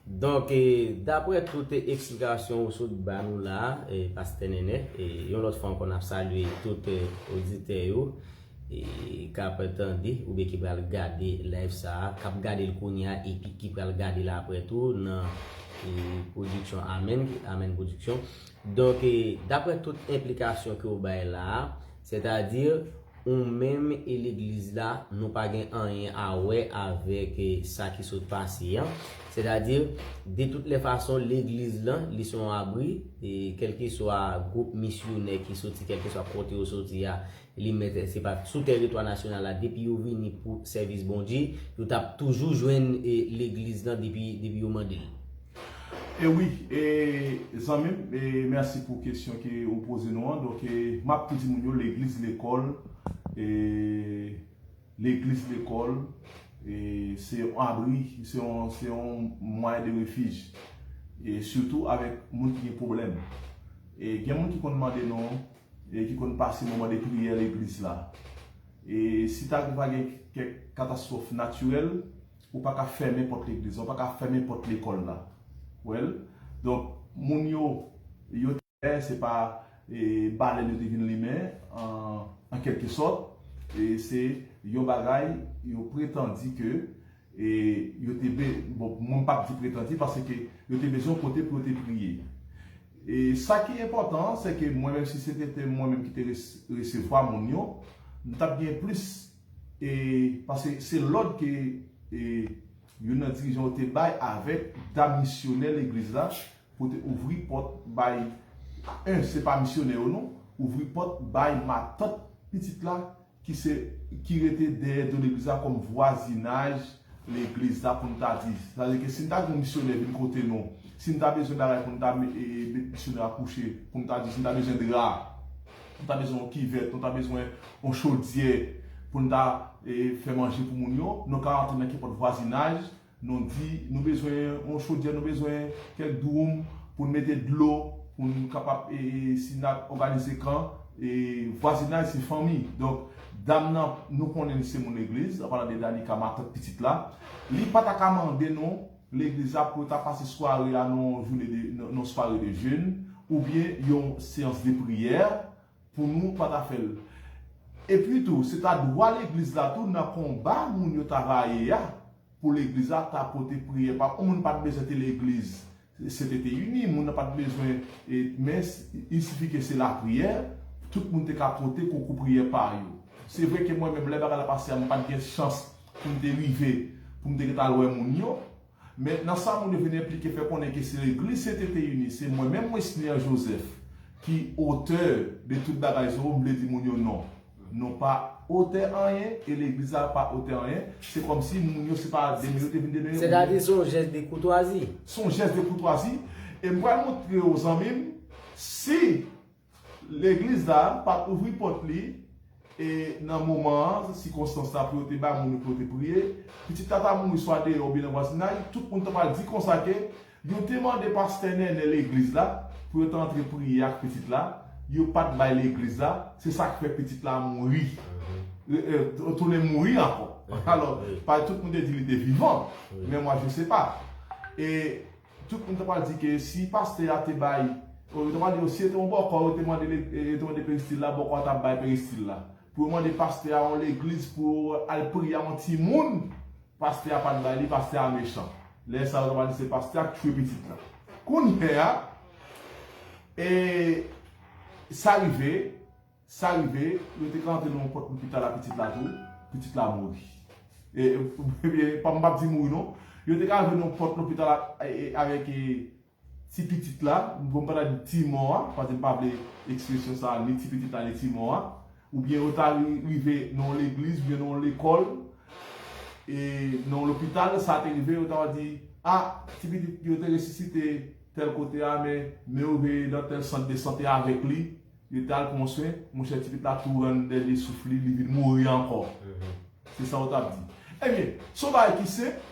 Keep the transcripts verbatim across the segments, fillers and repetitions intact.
Donk, e, daprè tout, e, eksplikasyon ou sot ba nou la, e, Pastè Nènè, e, yon lòt fwa ankò, n ap salye tout, e, oditè yo, e, k ap tande oubyen ki pral gade live sa a, k ap gade l kounye a, epi ki pral gade l apre tou nan, e, pwodiksyon Amèn, Amèn Pwodiksyon. Donk, e, daprè tout enplikasyon ke w bay la a, sètadi, ou menm e legliz la, nou pa gen anyen a wè avèk, e, sa ki sot pase an. Sètadi, de tout lè fason, legliz lan, li se yon abri, e kèlkeswa gwoup misyonè ki soti, kèlkeswa kote yo soti a, li mèt, se pa sou tèritwa nasyonal la, depi yo vini pou sèvis Bondye, yo t ap toujou jwenn, e, legliz lan depi, depi yo mande l. E wi, e, zanmi m, e, mèsi pou kesyon ke ou poze nou an. Donk, e, m ap tou di moun yo, legliz lekòl, e, legliz lekòl, e, se yon abri, se yon, se yon mwayen de refij. E sitou avèk moun ki gen pwoblèm. E gen moun ki konn mande nou, e ki konn pase moman de priyè legliz la. E si ta rive gen kèk katastwòf natirèl, ou pa ka fèmen pòt legliz la, ou pa ka fèmen pòt lekòl la. Well, donk, moun yo, yo te fè, se pa, e, balèn yo te vin limen, an, an kèlke sòt, e se yon bagay, yo pretandi ke, e, yo te be, bon, mwen m p ap di pretandi, paske yo te bezwen yon kote pou yo te priye. E sa ki enpòtan an, se ke mwen menm, si se te, te mwen menm ki te res, resevwa moun yo, m t ap gen plis, e, paske se lòd ke, e, youn nan dirijan yo te bay avèk dam misyonè legliz la pou te ouvri pòt bay, en, se pa misyonè yo non, ouvri pòt bay matant pitit la ki se, ki rete dèyè do legliz la kòm vwazinaj legliz la pou n ta di. Sa vle di ke si n ta gen yon misyonè vin kote nou, si n ta bezwen bagay pou n ta me- e- e- met misyonè a kouche, pou n ta di, si n ta bezwen dra, nou ta bezwen yon kivèt, nou ta bezwen yon chodyè pou n ta, e, fè manje pou moun yo, nou ka rantre nan kenpòt vwazinaj, nou di, nou bezwen yon chodyè, nou bezwen kèk dwoum pou n mete dlo, pou n kapab, e, e, si n ap òganize kan, e, vwazinaj se fanmi. Donk, dam nan, nou konnen li se moun legliz, an palan de Danica, matant pitit la, li pa ta ka mande nou, legliz la, pou yo ta pase sware a nan yon jounen de, nan, nan sware de jèn, oubyen yon seyans de priyè, pou nou pa ta fè l. Epi tou, se ta dwa legliz la tou nan konba moun yo ta vaye a, pou legliz la ta pote priyè pa. Yon moun pa t bezwen te legliz, se te te ini, moun nan pa t bezwen, e, men s- il suffit que c'est la prière, tout moun te ka pote konkou priyè pa yo. Se vre ke mwen menm, lè bagay la pase a, m pa t gen chans pou m te rive, pou m te gentan al wè moun yo, men nan sa moun yo vin enplike fè konnen ke se legliz se te te ini, se mwen menm Wesner Joseph ki otè de tout bagay sa yo, m vle di moun yo non. Nou pa otè anyen, e legliz la pa otè anyen. Se kòmsi moun yo se pa demen yo te vin demen yo. Sètadi se yon jès de koutwazi. Se yon jès de koutwazi. E m pral montre w zanmi m, si legliz la pa t ouvri pòt li, e nan moman an, sikonstans la pou yo te bay moun yo pou yo te priye, pitit la ta mouri swa deyò oubyen nan vwazinaj, tout moun ta pral di konsa ke yo te mande pastè Nènè legliz la pou yo ta antre priye ak pitit la, yo pa t bay legliz la, se sa k fè pitit la mouri. E, e, tounen mouri ankò. Alò, pa tout moun te di li te vivan, men mwa je se pa. E tout moun ta pral di ke si pastè a te bay, yo ta pral di yo si yo te yon bòkò, yo te mande, yo te mande peristil la, bòkò a t ap bay peristil la. Pou yo mande pastè a yon legliz pou al priye a yon timoun, pastè a pa t bay li, pastè a mechan. Lè sa yo ta pral di se pastè a k tchwe pitit la. Kounye a, e sa rive, sa rive, yo te ka antre nan yon pòt lopital a pitit la tou, pitit la mouri. E, e, e, pa m p ap di mouri non. Yo te ka antre nan yon pòt lopital a, e, e, avèk, e, ti pitit la, bon, m pa ta di ti mò a, paske m pa vle ekspresyon sa a, ni ti pitit la, ni ti mò a, oubyen yo ta ri- rive nan yon legliz, oubyen nan yon lekòl, e nan yon lopital, sa te rive, yo ta di, a, ti pitit yo te resisite tèl kote a, men, men yo veye nan tèl sant de sante avèk li, yo te al pran swen, monchè, ti pitit la tou rann dènye souf li, li vin mouri ankò. Se sa yo t ap di. Ebyen, se yon bagay ki senp,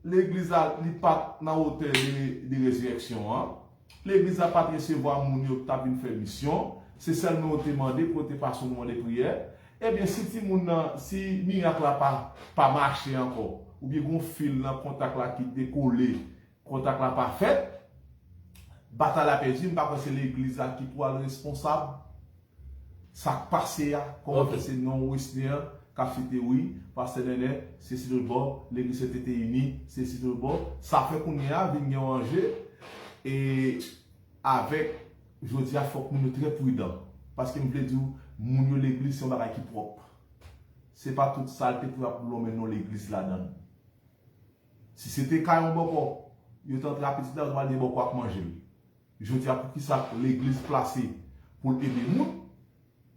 legliz la, li pa t nan wotè de, de rezirèksyon an. Legliz la pa t resevwa moun yo k t ap vin fè misyon. Se sèlman yo te mande pou yo te pase yon moman de priyè. Ebyen, si timoun nan, si mirak la pa, pa mache ankò, oubyen gon fil nan kontak la ki dekole, Kontak la pa fèt, batay la pèdi, m pa kwè se legliz la ki pou al responsab sa k pase a. Kòman fè se non Wesner k ap site, wi, pastè Nènè, sesi tout bò, legliz Sentete Ini, sesi tout bò. Sa fè kounye a vin gen yon anje, e avèk, jodi a, fòk moun yo trè pridan. Paske m vle di w, moun yo legliz se yon bagay ki pwòp. Se pa tout salte pou y ap lonmen non legliz ladan l. Si se te ka yon bòkò, yo te antre a pitit la, yo te pral gen bòkò ak manje l. Jodi a, poukisa legliz plase pou l ede moun,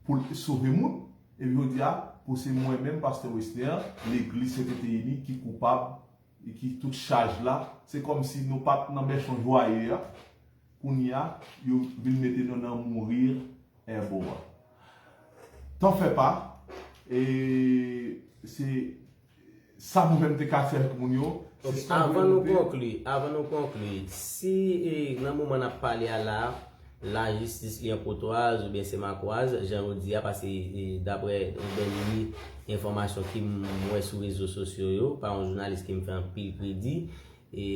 pou l sove moun, epi jodi a, pou se mwen menm, pastè Wesner, legliz Sentete Ini ki koupab, e ki tout chaj la, se kòmsi nou pa t nan bèchon jwaye a, kounye a, yo vin mete nou nan mouri èbo a. T'en fais pas, e se sa mwen menm te ka di avèk moun yo. Avan nou konkli, avan nou konkli, si e, nan moman n ap pale a la, lajistis li an potwaz oubyen se makwaz, jan yo di a, paske e, daprè yon dènye enfòmasyon ke m wè sou rezo sosyo yo, pa yon jounalis ke m fè anpil kredi, e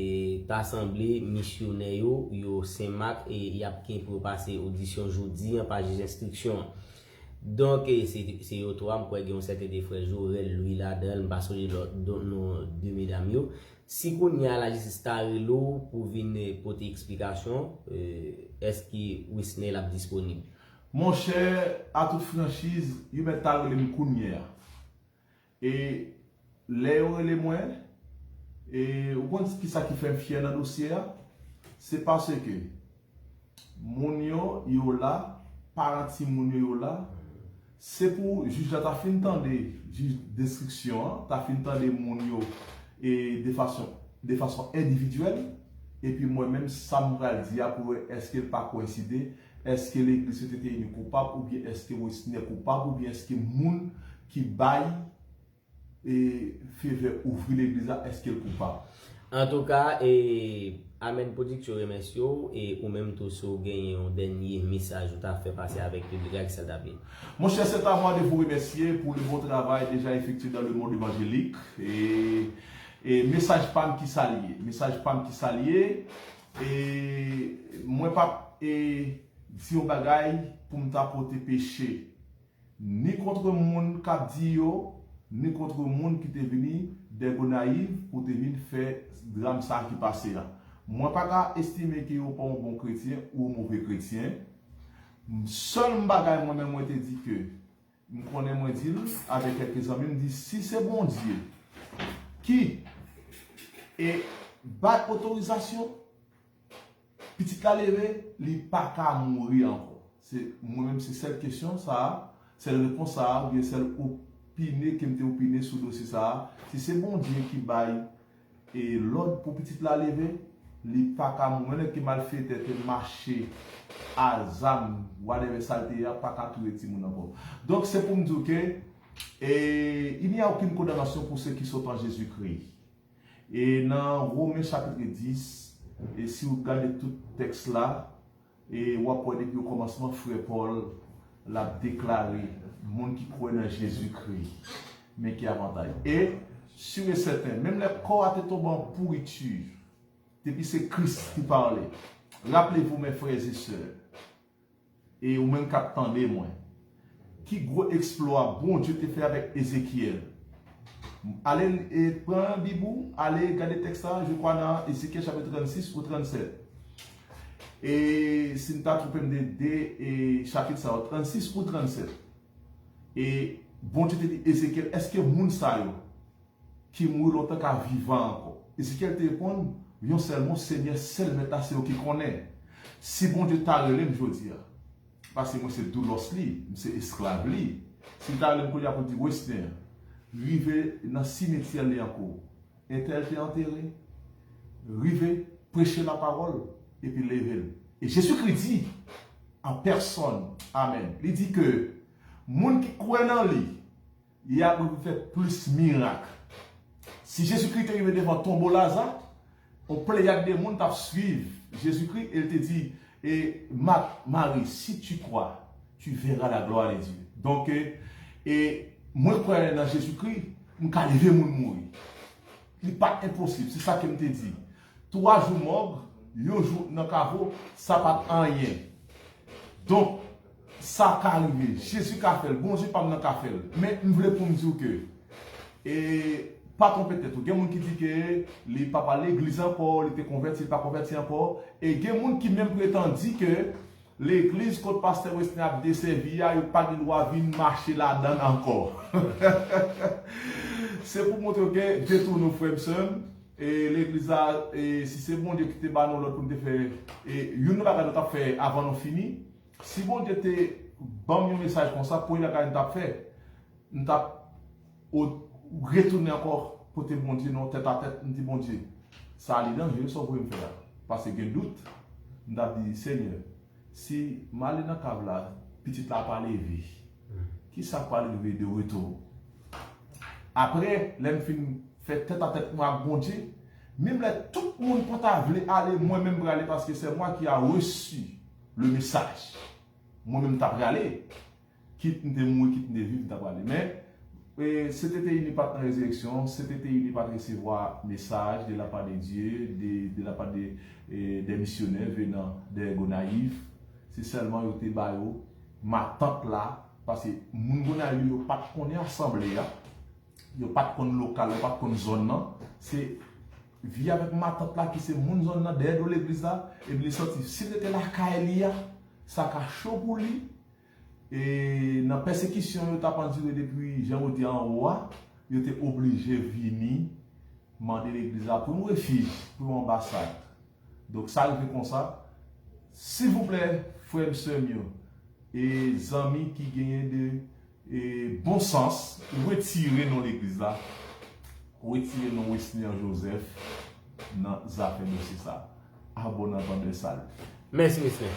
ta sanble misyonè yo, yo Senmak, e y ap gen pou yo pase odisyon jodi an pa jij enstriksyon an. Donk, e, se, se yo twa, m kwè gen yon sèten de frè Jorel Louis ladan l, m pa sonje lòt non de medam yo. Si kounye a lajistis ta rele w pou vin e, pote eksplikasyon, e, èske Wesner ap disponib? Monchè, a tout franchiz, yo mèt ta rele m kounye a. E lè yo rele mwen, e ou konn kisa ki fè m fyè nan dosye a? Se paske moun yo, yo la, paran timoun yo, yo la. Se pou jij la ta fin tande, jij enstriksyon an, ta fin tande moun yo e de fason, de fason endividyèl. Epi mwen menm, sa m pral di a pou wè èske l pa koyenside, èske legliz Sentete Ini koupab, oubyen èske Wesner koupab, oubyen èske moun ki bay e, fevè ouvri legliz la, èske l koupab? Antouka, e, Amen Production remèsye w, e ou menm tou si w genyen yon dènye mesaj ou ta fè pase avèk piblik la, ki sa l t ap ye? Monchè, c'est à moi de vous remercier pour le bon travail déjà effectué dans le monde évangélique. E, e mesaj pa m ki sa l ye. Mesaj pa m ki sa l ye. E mwen p ap e, di yon bagay pou m ta pote peche ni kont moun k ap di yo, ni kont moun ki te vini dè Gonayiv pou te vin fè dram sa a ki pase a. Mwen pa ka estime ke yo pa yon bon kretyen ou move kretyen. Sèl bagay mwen menm mwen te di ke m konnen mwen di l avèk kèlke zanmi m, di si se Bondye ki e bay otorizasyon, pitit la leve, li pa ka mouri ankò. Se, mwen menm, se sèl kesyon sa a, sèl repons sa a, oubyen sèl opine ke m te opine sou dosye sa a. Si se Bondye ki bay e lòd pou pitit la leve, li pa ka mouri. Menm lè ke malfetè te mache a zam, whatever sa l te ye a, pa ka touye timoun ankò. Donk, se pou m di w ke e, il n'y a aucune condamnation pour ceux qui sont en Jésus-Christ. E nan Women chapit dis, e si w gade tout tèks la, e w ap wè depi okòmansman, frè Pòl, l ap deklare moun ki kwè nan Jezikri, men ki avantaj. E, si e sèten, menm lè kò a te tonbe an pouriti, depi se Kris ki pale, rappelez-vous, mes frères et sœurs, e ou menm k ap tande mwen, ki gwo eksplwa Bondye te fè avèk Ezekyèl? Ale, e, pran Bib ou, ale gade tèks la, je crois nan Ezekyèl chapit trannsis ou trannsèt. E si m ta twonpe m de, de e, chapit sa yo, trannsis ou trannsèt. E Bondye te di Ezekyèl, èske moun sa yo ki mouri lontan ka vivan ankò? Ezekyèl te reponn yon sèl mo, Senyè, sèl Mèt la, se ou ki konnen. Si Bondye ta rele m jodi a, paske mwen se doulòs li, m se esklav li, si l ta rele m kounye a pou l di, Wesner, rive nan simetyè Lyankou, entèl te antere, rive, preche lapawòl, epi leve l. E Jezikri di, an pèsòn, amèn, li di ke moun ki kwè nan li, y ap rive fè plis mirak. Si Jezikri te rive devan tonbo Laza, yon pleyad de moun t ap swiv Jezikri e l te di, e, Mat, Mari, si tu crois, tu verras la gloire de Dieu. Donk, e, e, mwen kwè nan Jezikri, m ka leve moun mouri. Li pa t enposib, se sa ke m te di. Twa jou mòg, yon jou nan kavo, sa pa t anyen. Donk, sa ka rive. Jezi ka fè l. Bondye pa m nan ka fè l. Men, m vle pou m di w ke, e, pa twonpe tèt ou. Gen moun ki di ke li pa pral legliz ankò, li te konvèti, li pa konvèti ankò. E gen moun ki menm pretann di ke legliz kot pastè Wesley ap desèvi a, yo pa gen dwa vin mache ladan l ankò. Se pou montre w ke detounen w, frè m, sè m. E legliz la, e si se Bondye ki te ba nou lòd pou nou te fè, e youn nan bagay nou t ap fè avan nou fini, si Bondye te ban m yon mesaj konsa, premye bagay nou t ap fè, m t ap o- retounen ankò kote Bondye nan tèt a tèt, m di, Bondye, sa li danjere sa w voye m fè la. Paske gen dout, m t ap di, Senyè, si m ale nan kav la, pitit la pa leve, kisa k pral rive de retou? Apre, lè m fin fè tèt a tèt mwen ak Bondye, menm lè tout moun pa ta vle ale, mwen menm prale, paske c'est moi qui a reçu le message. Mwen menm ta prale. Kit m te mouri, kit m te viv, m ta prale. Men, e, C T T I ni pa t nan rezirèksyon, C T T I ni pa t resevwa mesaj de la part de Dieu, de, de la part de, e, des missionnaires venant de Gonayiv. Se sèlman yo te ba yo matant la, paske moun Gonayiv yo pa t konnen asanble a, yo pa t konn lokal, yo pa t konn zòn nan. Se vye avèk matant la ki se moun zòn nan, dèyè do legliz la, epi li sòti. Si l rete lakay li a, sa ka cho pou li. E nan pèsekisyon yo t ap andire depi, jan yo di, anwo a, yo te oblije vini mande legliz la pou yon refij, pou yon anbasad. Donk, sa rive konsa. Silvouplè, frè m, sè m yo, e zanmi ki genyen de, e, bon sans, retire non legliz la, retire non Wesner Joseph nan zafè dosye sa. A bon antandè, salut. Mèsi, mesye.